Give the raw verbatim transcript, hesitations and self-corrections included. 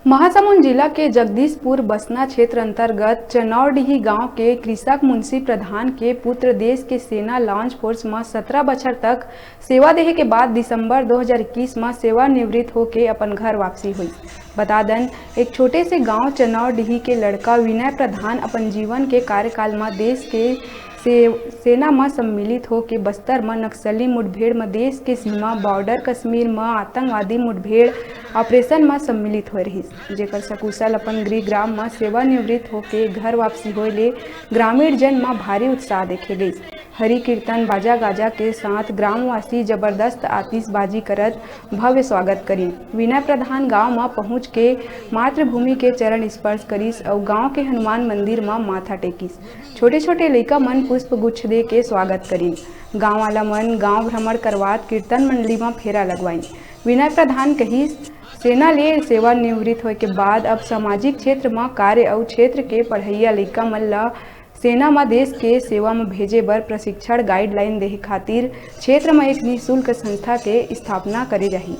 महासमुंद जिला के जगदीशपुर बसना क्षेत्र अंतर्गत चनौरडीही गांव के कृषक मुंशी प्रधान के पुत्र देश के सेना लॉन्च फोर्स म सत्रह बछर तक सेवा देहे के बाद दिसंबर दो हज़ार इक्कीस म सेवानिवृत्त होके अपन घर वापसी होइस। बता दन, एक छोटे से गांव चनौरडीही के लड़का विनय प्रधान अपन जीवन के कार्यकाल म देश के से-, सेना म सम्मिलित होके बस्तर म नक्सली मुठभेड़ म देश के सीमा बॉर्डर कश्मीर म आतंकवादी मुठभेड़ ऑपरेशन म सम्मिलित होए रहिस, जेकर सकुशल अपन गृह ग्राम म सेवानिवृत्त होके घर वापसी होए ले ग्रामीण जन म भारी उत्साह देखे गइस। हरि कीर्तन, बाजा गाजा के साथ ग्रामवासी जबरदस्त आतिशबाजी करत भव्य स्वागत करिन। विनय प्रधान गांव म पहुंच के मातृभूमि के चरण स्पर्श करिस अउ गांव के हनुमान मंदिर म माथा टेकिस। छोटे-छोटे लइका मन पुष्प गुच्छ दे के स्वागत करिन। गांव वाला मन गांव भ्रमण करवात कीर्तन मंडली म फेरा लगवाइन। विनय प्रधान कहिस, सेना ले सेवानिवृत्त होए के बाद अब सामाजिक क्षेत्र म कार्य अउ क्षेत्र के पढ़इया लइका मन ल सेना म देश के सेवा म भेजे बर प्रशिक्षण गाइडलाइन देहे खातिर क्षेत्र म एक निशुल्क संस्था के स्थापना करे जाही।